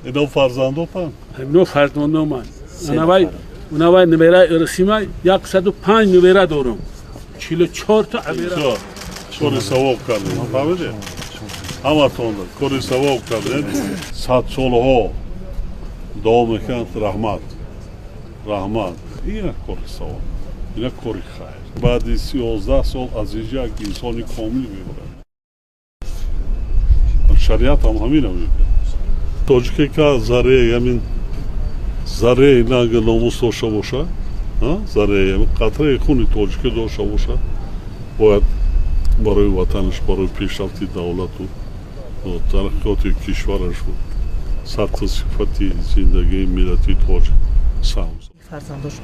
Ино фарзандотан? Ино фарзандоман. Анавай, унавай набера ирсима 105 набера дорам. 44 та абера. Кори савоб кардем, фаҳмидед? Ҳаматон кори савоб кардем. Сад солҳо дуо мекунанд, раҳмат. Раҳмат. Ина кори савоб, ина кори хайр. Баъди 11 сол аз инҷа як инсони комил мебарад. Шариат ҳам ҳамина мегӯяд. Тоҷике ка зарраи ҳамин зарраи нанги номус дошта бошад, зарраи ҳамин қатраи хуни тоҷикӣ дошта бошад, бояд барои ватанаш, барои пешрафти давлату тараққиёти кишварашу сатҳу сифати зиндагии миллати тоҷик саҳм.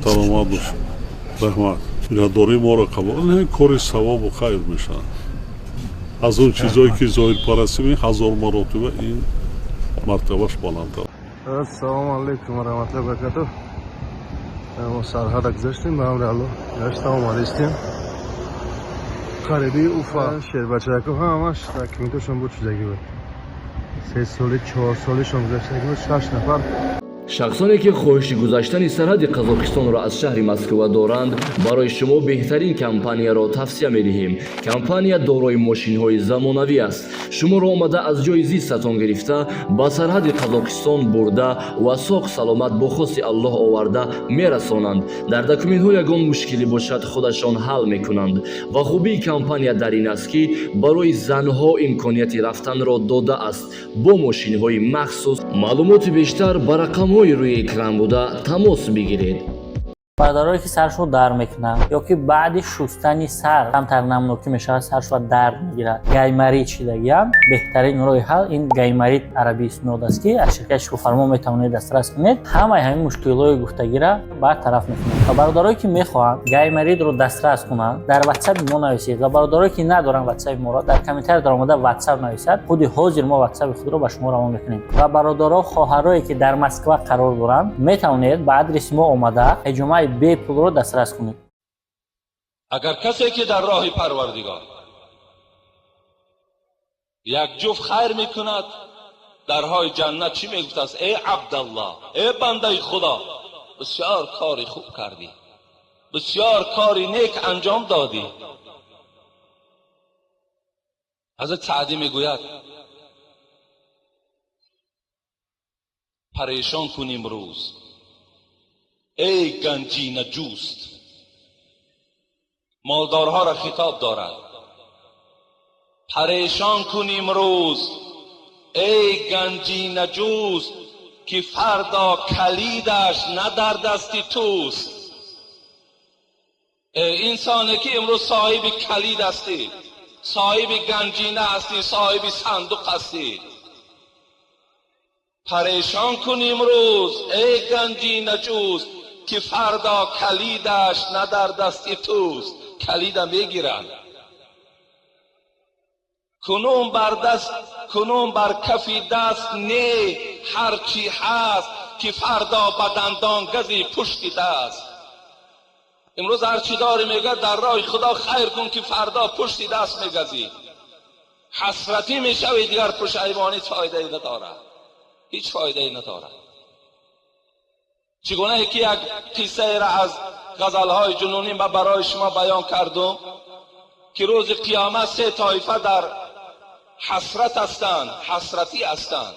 Саломат бош. Раҳмат. Миннатдории моро қабул. Ин кори савобу хайр мешавад. Аз он чизое ки зоҳирпарастӣ ҳазор маротиба ин мартабаш баландтар. Ассалому алайкум ва раҳматуллоҳи ва баракатуҳ. Мо сарҳада гузаштем, ба амри Аллоҳ гашта омадистем. Қариби Уфа шербачако ҳамаш документошон буд, шудагӣ буд. 3 соли, 4 солишон гузаштагӣ буд, 6 нафар. Шахсоне ки хоҳиши гузаштани сарҳади Қазоқистонро аз шаҳри Москва доранд, барои шумо беҳтарин компанияро тавсия медиҳем. Компания дорои мошинҳои замонавӣ аст. Шуморо омада аз ҷои зистатон гирифта, ба сарҳади Қазоқистон бурда ва соғ саломат бо хости Аллоҳ оварда мерасонанд. Дар документҳо ягон мушкилӣ бошад, худашон ҳал мекунанд. Ва хубии компания дар ин аст, ки барои занҳо имконияти рафтанро додааст бо мошинҳои махсус. Маълумоти бештар ба рақамҳои рӯи экран буда тамос бигиред. Бародарое ки саршо дард мекунад ё ки баъди шустани сар камтар намнокӣ мешавад, саршо дард мегирад, гайморит шидагиам, беҳтарин роҳи ҳал ин Гайморит арабии снод аст, ки аз ширкати Шифофармо метавонед дастрас кунед. Ҳамаи ҳамин мушкилҳои гуфтагира бартараф мекунад. Ва бародарое ки мехоҳанд Гайморитро дастрас кунанд, дар ватсапи мо нависед. Ва бародарое ки надоранд ватсапи моро, дар комментарий даромада ватсап нависад, худи ҳозир мо ватсапи худро ба шумо равон мекунем. Ва бародаро, хоҳарое ки дар Москва қарор доранд, метавонед ба адреси мо омада ҳиҷомаи бепулро дастрас кунед. Агар касе ки дар роҳи Парвардигор як ҷуфт хайр мекунад, дарҳои ҷаннат чӣ мегуфтааст? Эй Абдаллоҳ, эй бандаи Худо, бисёр кори хуб кардӣ, бисёр кори нек анҷом додӣ. Ҳазрат Саъдӣ мегӯяд: парешон кун имрӯз, эй ганҷина ҷӯст. Молдорҳоро хитоб дорад: парешон кун имрӯз, эй ганҷина ҷӯст, ки фардо калидаш на дар дасти туст. Эй инсоне ки имрӯз соҳиби калид ҳастӣ, соҳиби ганҷина ҳастӣ, соҳиби сандуқ ҳастӣ, парешон кун имрӯз, эй ганҷина ҷӯст, ки фардо калидаш на дар дасти туст. Калида мегиранд. Кунун бар даст, кунун бар кафи даст не ҳарчи ҳаст, ки фардо ба дандон гази пушти даст. Имрӯз ҳарчи дорӣ, мегӯяд, дар роҳи Худо хайр кун, ки фардо пушти даст мегазӣ. Ҳасратӣ мешавӣ, дигар пушаймонӣ фоидае надорад, ҳеҷ фоидае надорад. Чигунае ки як қиссаеро аз ғазалҳои ҷунунӣ ма барои шумо баён кардум, ки рӯзи қиёмат се тоифа дар ҳасрат ҳастанд, ҳасратӣ ҳастанд.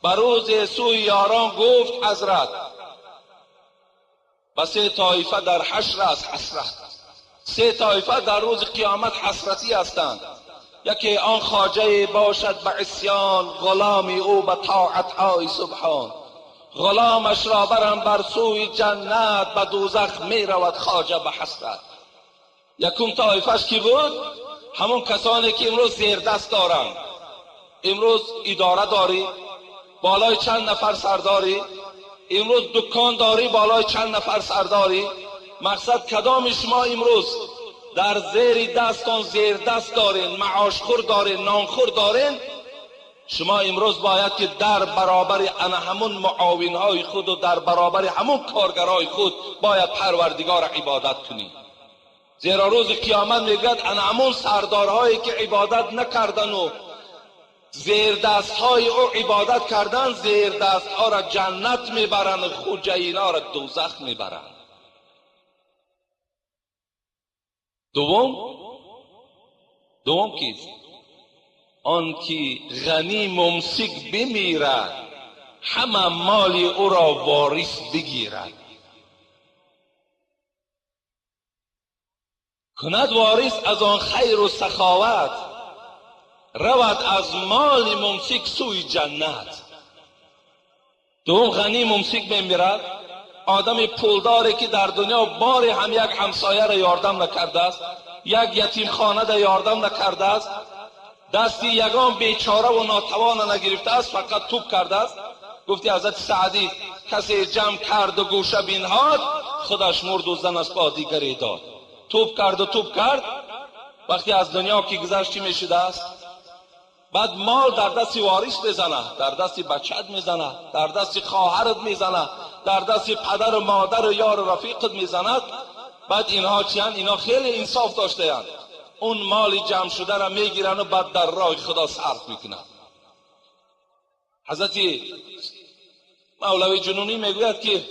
Ба рӯзе сӯи ёрон гуфт ҳазрат: ба се тоифа дар ҳашр аст ҳасрат. Се тоифа дар рӯзи қиёмат ҳасратӣ ҳастанд. Яке он хоҷае бошад ба исён, ғуломи ӯ ба тоатҳои субҳон. Ғуломашро барам бар сӯи ҷаннат, ба дӯзах меравад хоҷа ба ҳасрат. Якум тоифаш ки буд? Ҳамон касоне ки имрӯз зердаст доранд. Имрӯз идора дорӣ, болои чанд нафар сардорӣ, имрӯз дукон дорӣ, болои чанд нафар сардорӣ. Мақсад кадоми шумо имрӯз дар зери дастон зердаст дорен, маошхӯр дорен, нонхӯр дорен, шумо имрӯз бояд ки дар баробари ана ҳамун муовинҳои худу дар баробари ҳамун коргарҳои худ бояд Парвардигорро ибодат кунӣ. Зеро рӯзи қиёмат мегӯяд ана ҳамун сардорҳое ки ибодат накардану زیردست‌های او عبادت کردن، زیردست‌ها را جنت میبرند و خوجه را دوزخ میبرند. دوم کیست؟ آن که غنی ممسک بمیرد، همه مال او را وارث بگیرد. کند وارث از آن خیر و سخاوت، رود از مال ممسک سوی جنت. دوم غنی ممسک بمیرد، آدم پولداری که در دنیا باری هم یک همسایه را یاردم نکرده است، یک یتیم خانه را یاردم نکرده است، دستی یگان بیچاره و ناتوان نگرفته است، فقط توپ کرده است. گفتی حضرت سعدی کسی جمع کرد و گوشه بینهاد، خودش مرد و زن از پا دیگری داد. توپ کرد و توپ کرد، وقتی از دنیا که گذشت چی میشده است؟ بعد مال در دست وارث میزنه، در دست بچت میزنه، در دست خواهرت میزنه، در دست پدر و مادر و یار و رفیقت میزند. بعد اینها چیان؟ اینها خیلی انصاف داشته اند. اون مال جمع شده را میگیرن و بعد در راه خدا صرف میکنن. حضرت مولوی جنونی میگوید که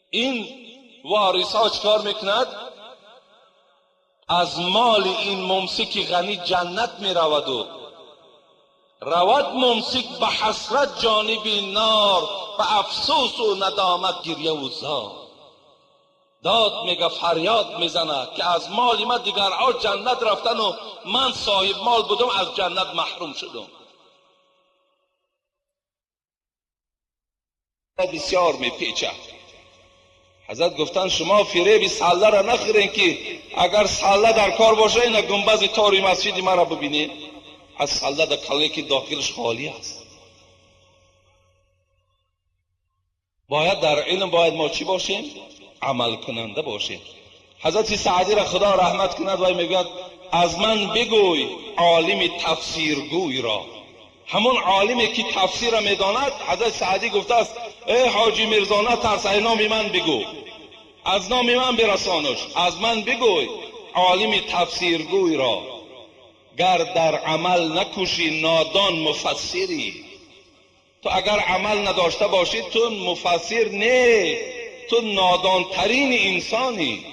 این وارث ها چکار میکند؟ از مال این ممسک غنی جنت میرود و رود ممسک به حسرت جانب نار، به افسوس و ندامت گریه و زار. داد میگه، فریاد میزنه که از مال من دیگرها جنت رفتن و من صاحب مال بودم از جنت محروم شدم. بسیار میپیچه. حضرت گفتن شما فریب سله را نخورین که اگر سله در کار باشه اینا گنبز تاری مسجد مرا ببینید، از سله در کله که داخلش خالی است. باید در علم باید ما چی باشیم؟ عمل کننده باشیم. حضرت سعدی را خدا رحمت کند و میگوید از من بگوی عالم تفسیرگوی را. همون عالمی که تفسیر را میداند، حضرت سعدی گفته است ای حاجی میرزا نترس، ای نام من بگو، از نام من برسانش، از من بگوی عالم تفسیرگوی را. گر در عمل نکوشی نادان مفسری. تو اگر عمل نداشته باشی تو مفسر نه، تو نادانترین انسانی.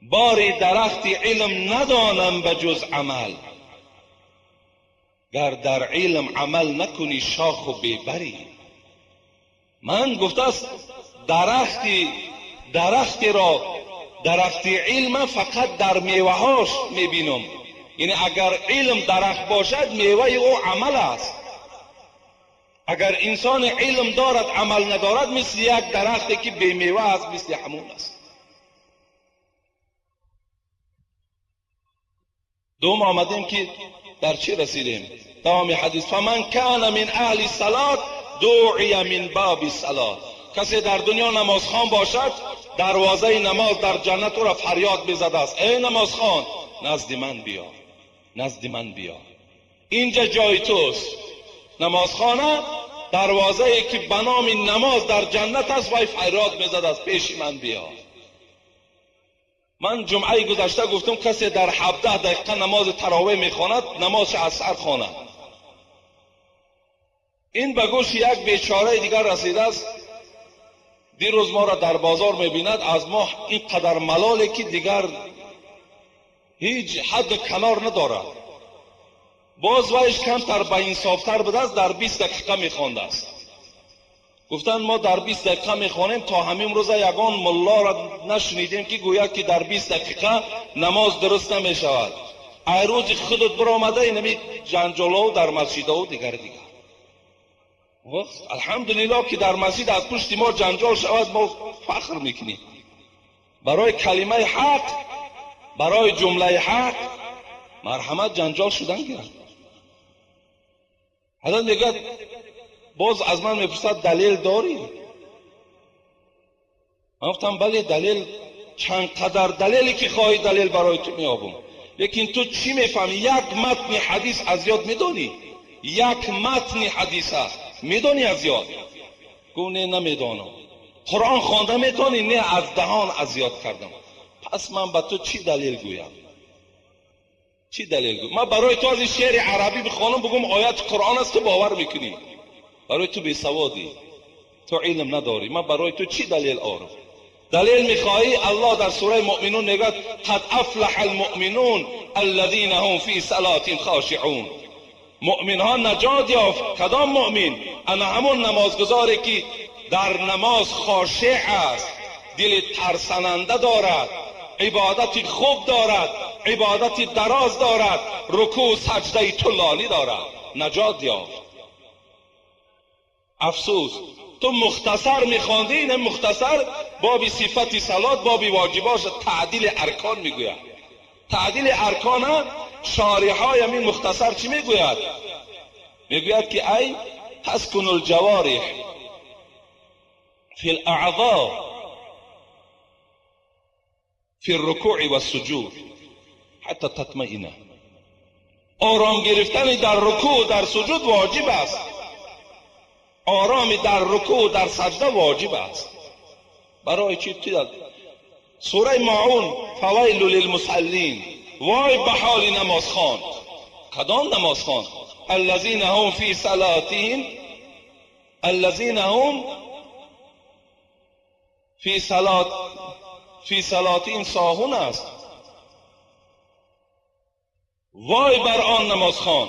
باری درخت علم ندانم به جز عمل، گر در علم عمل نکنی شاخ و بیبری. من گفته است درختی را، درخت علم فقط در میوهاش میبینم. یعنی اگر علم درخت باشد میوه او عمل است. اگر انسان علم دارد عمل ندارد مثل یک درختی که بی میوه است، مثل همون است. دوم آمدیم که در چی رسیدیم؟ دوام حدیث فمن کان من اهل الصلاة دعی من باب الصلاة. کسی در دنیا نمازخوان باشد دروازه نماز در جنت او را فریاد بزده است، ای نمازخوان نزد من بیا، نزد من بیا، اینجا جای توست. نمازخانه دروازه ای که به نام نماز در جنت است وای فریاد میزد است پیش من بیا. من جمعه گذشته گفتم کسی در 17 دقیقه نماز تراویح میخواند نمازش از سر خواند. این به گوش یک بیچاره دیگر رسیده است، دیروز ما را در بازار میبیند، از ما اینقدر ملاله که دیگر هیچ حد کنار ندارد. باز وایش کمتر به انصافتر بوده است، در 20 دقیقه میخوانده است. گفتن ما در 20 دقیقه میخوانیم، تا همین روز یگان ملا را نشنیدیم که گوید که در 20 دقیقه نماز درست نمیشود. ای روز خودت برآمده اینمی جنجالا در مسجد و دیگر دیگر. الحمدلله که در مسجد از پشت ما جنجال شود ما فخر میکنیم. برای کلمه حق، برای جمله حق مرحمت جنجال شدن گیرد. حضرت میگه باز از من میپرسد دلیل داری؟ من گفتم بله دلیل، چند قدر دلیلی که خواهی دلیل برای تو میابم، لیکن تو چی میفهمی؟ یک متن حدیث از یاد میدانی؟ یک متن حدیث میدانی از یاد؟ گفت نه نمیدانم. قرآن خوانده میتونی؟ نه از دهان از یاد کردم. پس من به تو چی دلیل گویم؟ Чӣ далел гӯ? Ман барои ту аз ин шеъри арабӣ бихонам, бигӯм ояти Қуръон аст, ту бовар мекунӣ. Барои ту бесаводӣ, ту илм надорӣ. Ман барои ту чӣ далел орам? Далел мехоҳӣ? Аллоҳ дар сураи Муъминун мегӯяд: қад афлаҳа алмуъминун аллазина ҳум фи салатин хошиъун. Муъминҳо наҷот ёфт. Кадом муъмин? Ана ҳамон намозгузоре ки дар намоз хошеъ аст, дили тарсананда дорад, ибодати хуб дорад, ибодати дароз дорад, рукӯъ саҷдаи тӯлонӣ дорад, наҷот ёфт. Афсӯс, ту мухтасар мехондӣ, ин мухтасар боби сифати салот, боби воҷибош, таъдили аркон мегӯяд. Таъдили аркона шориҳои ҳамин мухтасар чӣ мегӯяд? Мегӯяд ки ай таскуну лҷавориҳ фи лаъзо фи ррукӯи вассуҷуд ҳатта татмаина. Ором гирифтани дар рукӯъ дар суҷуд воҷиб аст. Ороми дар рукӯъ дар саҷда воҷиб аст. Барои чӣ? Сураи Маун: фавайлу лилмусаллин, вой ба ҳоли намозхон. Кадом намозхон? Аллазина ҳум фи салатиҳим, аллазина ҳум фи салатиҳим соҳун аст. Вой бар он намозхон.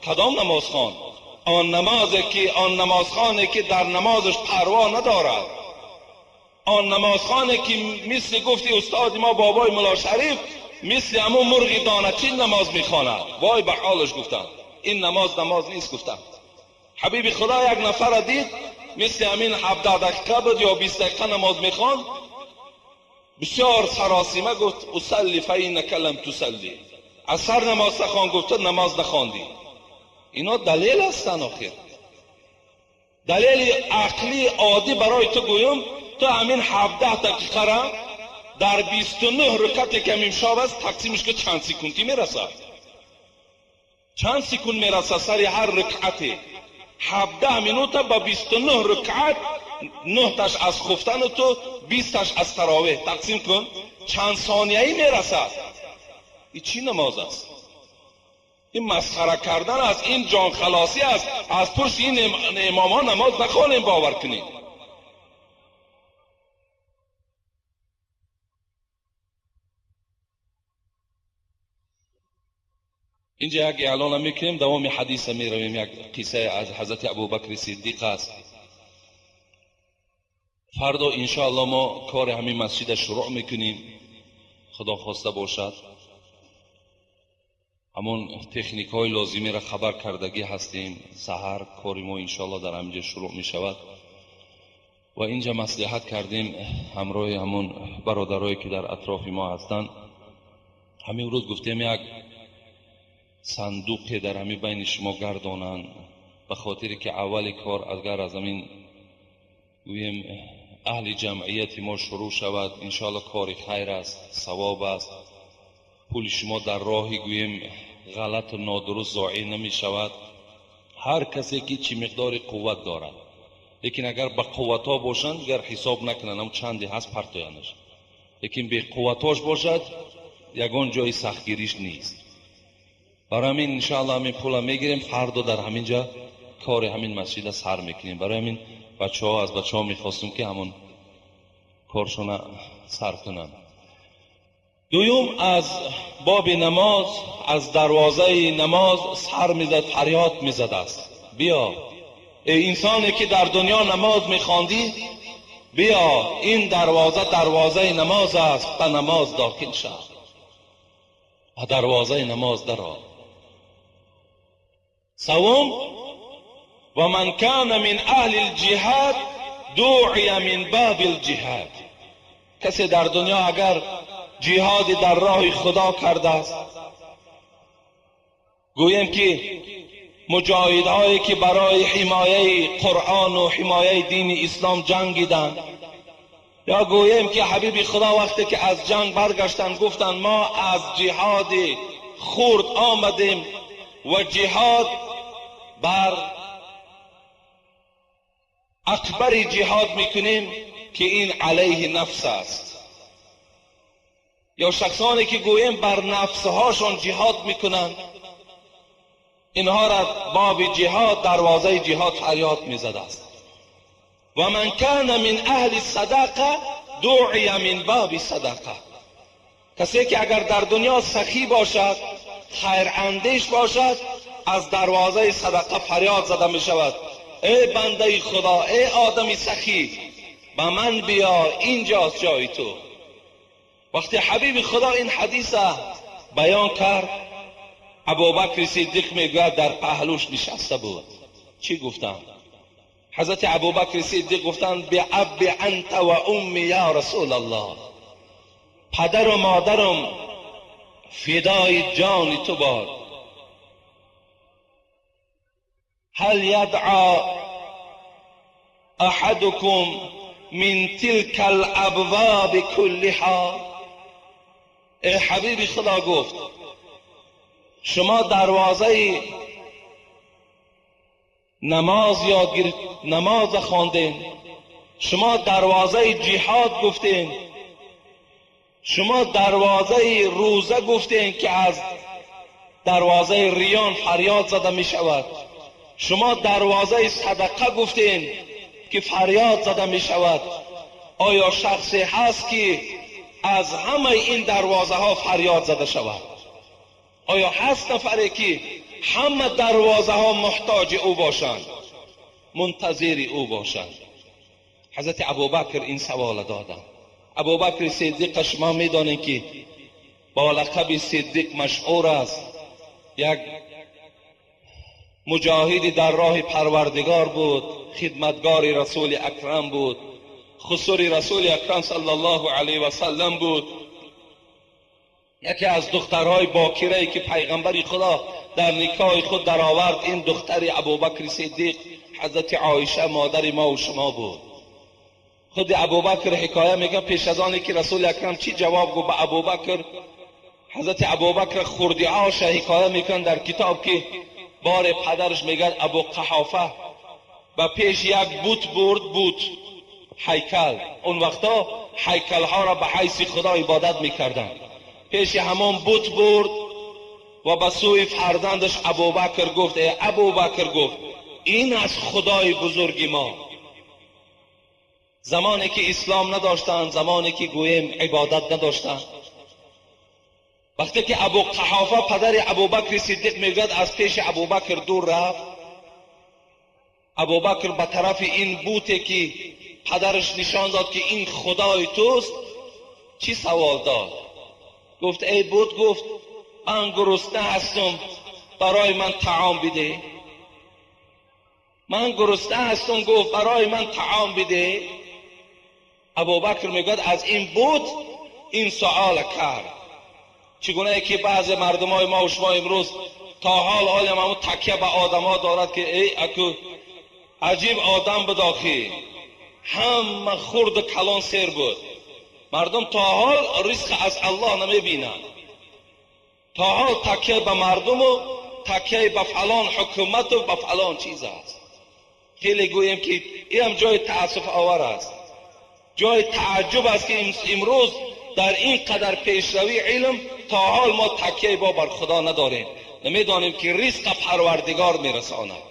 Кадом намозхон? Он намазе ки, он намозхоне ки дар намозаш парво надорад, он намозхоне ки мисли гуфти устоди мо бобои Мулло Шариф, мисли ҳамон мурғи доначин намоз мехонад. Вой ба ҳолаш гуфтанд. Ин намоз намоз нест гуфтанд. Ҳабиби Худо як нафарро дид, мисли ҳамин 17 дақиқа буд ё 20 дақиқа намоз мехонд, бисёр саросима гуфт: усалли фаиннака лам тусалли. Аз сар намоз нахон гуфта, намоз нахондӣ. Ино далел ҳастанд. Охир далели ақлии оддӣ барои ту гӯям, ту ҳамин 17 дақиқара дар 29 рукате ки нимшаб аст тақсимиш ки чанд секунди мерасад? Чанд секунд мерасад сари ҳар рукате? 17 минута ба 29 рукат, 9 таш аз хуфтану ту, 20 таш аз таровеҳ тақсим кун, чанд сонияӣ мерасад? Ин чӣ намоз аст? Ин масхара кардан аст, ин ҷонхалосӣ аст. Аз пушти ин имомҳо намоз нахонем, бовар кунед. Инҷа як эълона мекунем, давоми ҳадиса меравем. Як қиссае аз ҳазрати Абубакри Сиддиқ аст. Фардо иншоалло мо кори ҳамин масҷида шурӯъ мекунем, худо хоста бошад. Ҳамон техникаҳои лозимиро хабар кардагӣ ҳастем. Саҳар кори мо иншоалло дар ҳаминҷа шурӯъ мешавад. Ва инҷа маслиҳат кардем ҳамроҳи ҳамон бародарое ки дар атрофи мо ҳастанд. Ҳамин рӯз гуфтем як сандуқе дар ҳамин байни шумо гардонанд, ба хотире ки аввали кор агар аз ҳамин гӯем аҳли ҷамъияти мо шурӯъ шавад, иншоалло кори хайр аст, савоб аст. Пули шумо дар роҳи гӯем ғалату нодуруст зоеъ намешавад. Ҳар касе ки чӣ миқдори қувват дорад, лекин агар ба қувватҳо бошанд, дигар ҳисоб накунанд, ҳам чанде ҳаст партоянаш. Лекин беқувватҳош бошад, ягон ҷои сахтгириш нест. Барои ҳамин иншоалло ҳамин пула мегирем, фардо дар ҳамин ҷа кори ҳамин масҷида сар мекунем. Барои ҳамин бачаҳо, аз бачаҳо мехостум ки ҳамон коршона сар кунанд. Дуюм, аз боби намоз, аз дарвозаи намоз сар мезад, фарёд мезадааст: биё эй инсоне ки дар дунё намоз мехондӣ, биё, ин дарвоза дарвозаи намоз аст, ба намоз дохил шав, ба дарвозаи намоз даро. Севум, ва ман кана мин аҳли лҷиҳад дуъия мин баби лҷиҳад. Касе дар дунё агар ҷиҳоди дар роҳи Худо кардааст, гӯем ки муҷоҳидҳое ки барои ҳимояи Қуръону ҳимояи дини ислом ҷангиданд, ё гӯем ки ҳабиби Худо вақте ки аз ҷанг баргаштанд гуфтанд мо аз ҷиҳоди хурд омадем ва ҷиҳод бар акбари ҷиҳод мекунем ки ин алайҳи нафс аст. یا شخصانی که گوییم بر نفسهاشون جهاد میکنند، اینها را باب جهاد، دروازه جهاد فریاد میزده است. و من کان من اهل صدقه دعی من باب صدقه. کسی که اگر در دنیا سخی باشد، خیر اندیش باشد، از دروازه صدقه فریاد زده می شود: ای بنده خدا، ای آدم سخی، به من بیا، اینجاست جای تو. وقتی حبیب خدا این حدیث بیان کرد، ابوبکر صدیق میگوید در پهلوش نشسته بود. چی گفتن؟ حضرت ابوبکر صدیق گفتن: به اب انت و امی یا رسول الله، پدر و مادرم فدای جان تو باد. هل یدعا احدکم من تلك الابواب كلها؟ ای حبیب خدا، گفت شما دروازه نماز یاد گرفت، نماز خواندین، شما دروازه جهاد گفتین، شما دروازه روزه گفتین که از دروازه ریان فریاد زده می شود، شما دروازه صدقه گفتین که فریاد زده می شود. آیا شخصی هست که از همه این دروازه ها فریاد زده شود؟ آیا هست نفری که همه دروازه ها محتاج او باشند، منتظر او باشند؟ حضرت ابوبکر این سوال دادند. ابوبکر صدیق شما میدانید که با لقب صدیق مشهور است، یک مجاهد در راه پروردگار بود، خدمتگار رسول اکرم بود، خسر رسول اکرم صلی الله علیه و سلم بود، یکی از دخترهای باکره که پیغمبر خدا در نکاح خود درآورد، این دختر ابوبکر صدیق حضرت عایشه مادر ما و شما بود. خود ابوبکر حکایه میگه پیش از آنی که رسول اکرم چی جواب گفت به ابوبکر، حضرت ابوبکر خوردی هاش حکایه میکن در کتاب که بار پدرش میگه ابو قحافه و پیش یک بت برد، بت هیکل، اون وقتا هیکل ها را به حیث خدا عبادت میکردن، پیش همان بت برد و به سوی فرزندش ابوبکر گفت: ای ابوبکر، گفت این از خدای بزرگ ما. زمانی که اسلام نداشتند، زمانی که گوییم عبادت نداشتند، وقتی که ابو قحافه پدر ابوبکر صدیق میگوید از پیش ابوبکر دور رفت، ابوبکر به طرف این بوته که پدرش نشان داد که این خدای توست، چی سوال داد؟ گفت ای بت، گفت من گرسنه هستم، برای من طعام بده. من گرسنه هستم، گفت برای من طعام بده. ابوبکر میگوید از این بت این سوال کرد. چگونه که بعض مردم های ما و شما امروز تا حال عالم همون تکیه به آدم ها دارد که ای اکو عجیب آدم بداخی، همه خرد کلان سیر بود. مردم تا حال رزق از الله نمیبینند، تا حال تکیه به مردم و تکیه به فلان حکومت و به فلان چیز است. خیلی گوییم که این هم جای تأسف آور است، جای تعجب است که امروز در این قدر پیشروی علم تا حال ما تکیه با بر خدا نداریم، نمیدانیم که رزق پروردگار میرساند.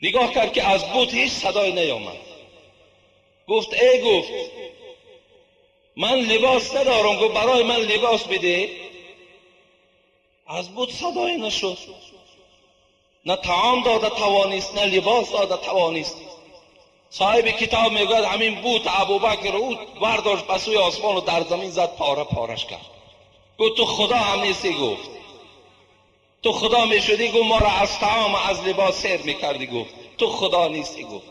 نگاه کرد که از بت هیچ صدای نیامد. گفت ای، گفت من لباس ندارم، گفت برای من لباس بده. از بت صدای نشد، نه طعام داده توانست، نه لباس داده توانست. صاحب کتاب میگوید همین بت ابوبکر او برداشت به سوی آسمان و در زمین زد، پاره پارش کرد. گفت تو خدا هم نیستی. گفت تو خدا میشدی، گفت ما را از طعام و از لباس سیر میکردی. گفت تو خدا نیستی. گفت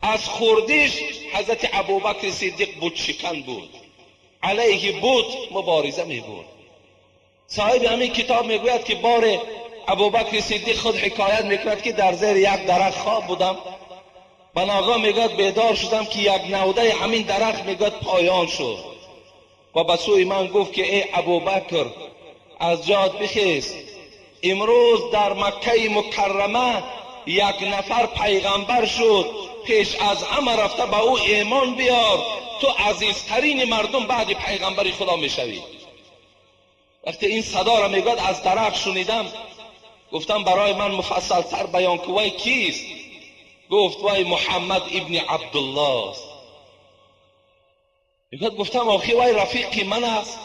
از خوردیش حضرت ابوبکر صدیق بت شکن بود، علیه بت مبارزه میبرد. صاحب همین کتاب میگوید که بار ابوبکر صدیق خود حکایت میکند که در زیر یک درخت خواب بودم، بناگاه میگوید بیدار شدم که یک نوده همین درخت میگوید پایان شد و به سوی من گفت که ای ابوبکر از جات بخیز، امروز در مکه مکرمه یک نفر پیغمبر شد، پیش از همه رفته به او ایمان بیار تو عزیزترین مردم بعد پیغمبر خدا میشوی. وقتی این صدا را میگوید از درخت شنیدم، گفتم برای من مفصل تر بیان که وای کیست؟ گفت وای محمد ابن عبدالله است. میگوید گفتم آخی وای رفیقی من است،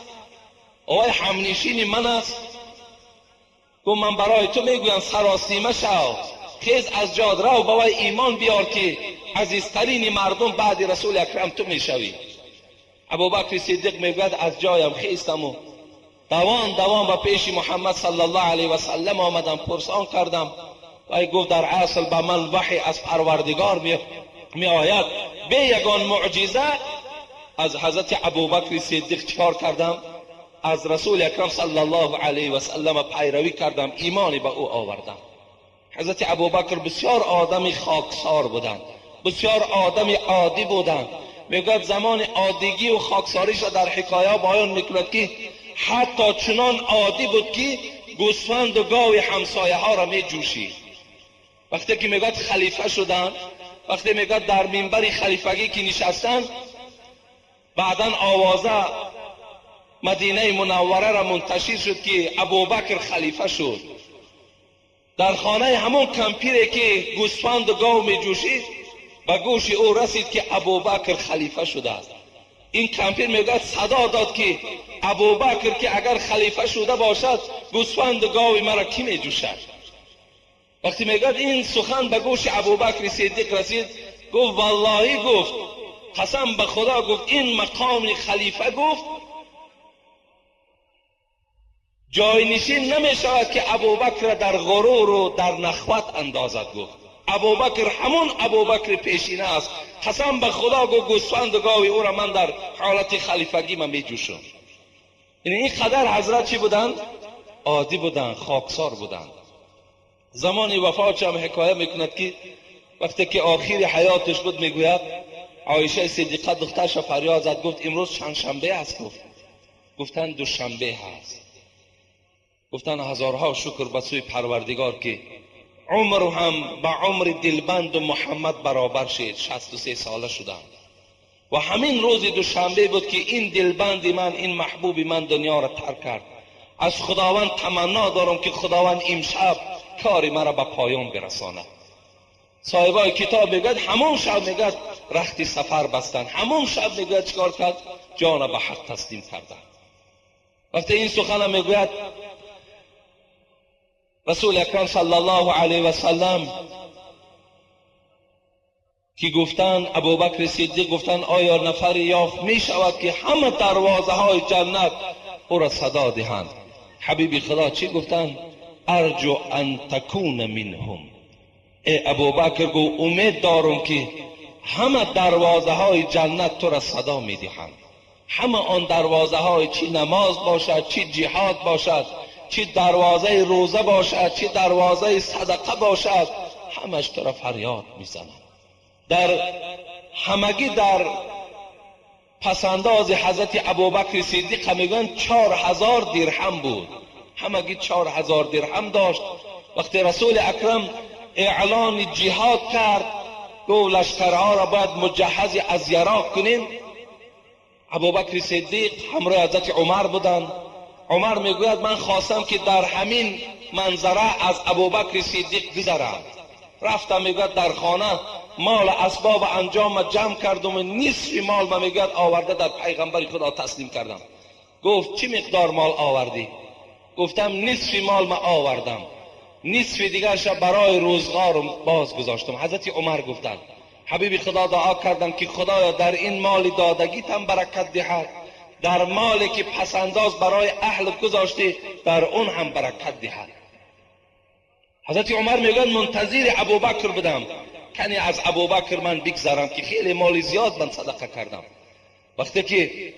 وای همنشین من است. گفت من برای تو میگویم سراسیمه شو، خیز از جاد رو به وای ایمان بیار که عزیزترین مردم بعد رسول اکرم تو میشوی. ابوبکر صدیق میگوید از جایم خیستم و دوان دوان به پیش محمد صلی الله علیه و سلم آمدم، پرسان کردم. وی گفت در اصل به من وحی از پروردگار می آید، به یگان معجزه از حضرت ابوبکر صدیق چکار کردم؟ از رسول اکرم صلی الله علیه و سلم پیروی کردم، ایمان به او آوردم. حضرت ابوبکر بسیار آدم خاکسار بودند، بسیار آدم عادی بودند. میگوید زمان عادیگی و خاکساریش را در حکایه بیان میکند که حتی چنان عادی بود که گوسفند و گاو همسایه ها را می جوشید. وقتی که میگوید خلیفه شدن، وقتی میگوید در منبر خلیفگی که نشستن، بعدا آوازه مدینه منوره را منتشر شد که ابوبکر خلیفه شد. در خانه همون کمپیری که گوسفند و گاو می جوشید به گوش او رسید که ابوبکر خلیفه شده است. این کمپیر میگوید صدا داد که ابوبکر که اگر خلیفه شده باشد گوسفند و گاو مرا کی می جوشد؟ وقتی میگوید این سخن به گوش ابوبکر صدیق رسید، گفت والله، گفت قسم به خدا، گفت این مقام خلیفه گفت جاینشین نمی شود که ابوبکر در غرور و در نخوت اندازد. گفت ابوبکر همون ابوبکر پیشینه است، قسم به خدا گفت گوسفند و گاوی او را من در حالت خلیفگی من می جوشم. یعنی این قدر حضرت چی بودند؟ عادی بودند، خاکسار بودند. زمان وفاتش هم حکایه میکند که وقتی که آخر حیاتش بود میگوید عایشه صدیقه دخترش فریاد زد، گفت امروز چند شنبه است؟ گفت گفتن دوشنبه هست. گفتن هزارها شکر به سوی پروردگار که عمر هم به عمر دلبند و محمد برابر شد، 63 ساله شدم و همین روز دوشنبه بود که این دلبند من، این محبوب من دنیا را ترک کرد. از خداوند تمنا دارم که خداوند امشب کار مرا به پایان برساند. صاحبای کتاب میگوید همون شب میگوید رخت سفر بستن، همون شب میگوید چیکار کرد؟ جان به حق تسلیم کردن. وقتی این سخن میگوید رسول اکرم صلی الله علیه و سلم که گفتن ابوبکر صدیق گفتن آیا نفری یافت می شود که همه دروازه های جنت او را صدا دهند؟ حبیب خدا چی گفتن؟ ارجو ان تکون منهم. ای ابوبکر گو امید دارم که همه دروازه های جنت تو را صدا می دهند. همه آن دروازه های چی نماز باشد، چی جهاد باشد، چی دروازه روزه باشد، چی دروازه صدقه باشد، همش تو را فریاد میزنند. در همگی در پسنداز حضرت ابوبکر صدیق میگن 4000 درهم بود، همگی 4000 درهم داشت. وقتی رسول اکرم اعلان جهاد کرد، گفت لشکرها را باید مجهز از یراق کنیم. ابوبکر صدیق همراه حضرت عمر بودند. عمر میگوید من خواستم که در همین منظره از ابوبکر صدیق گذرم. رفتم میگوید در خانه مال اسباب انجام جمع کردم و نصف مال ما میگوید آورده در پیغمبر خدا تسلیم کردم. گفت چی مقدار مال آوردی؟ گفتم نصف مال ما آوردم، نصف دیگرش برای روزگارم باز گذاشتم. حضرت عمر گفتند حبیب خدا دعا کردم که خدایا در این مال دادگیتم برکت دهد، در مالی که پسنداز برای اهل گذاشتی در اون هم برکت دهد. حضرت عمر میگن منتظر ابوبکر بودم کنی از ابوبکر من بگذرم که خیلی مال زیاد من صدقه کردم. وقتی که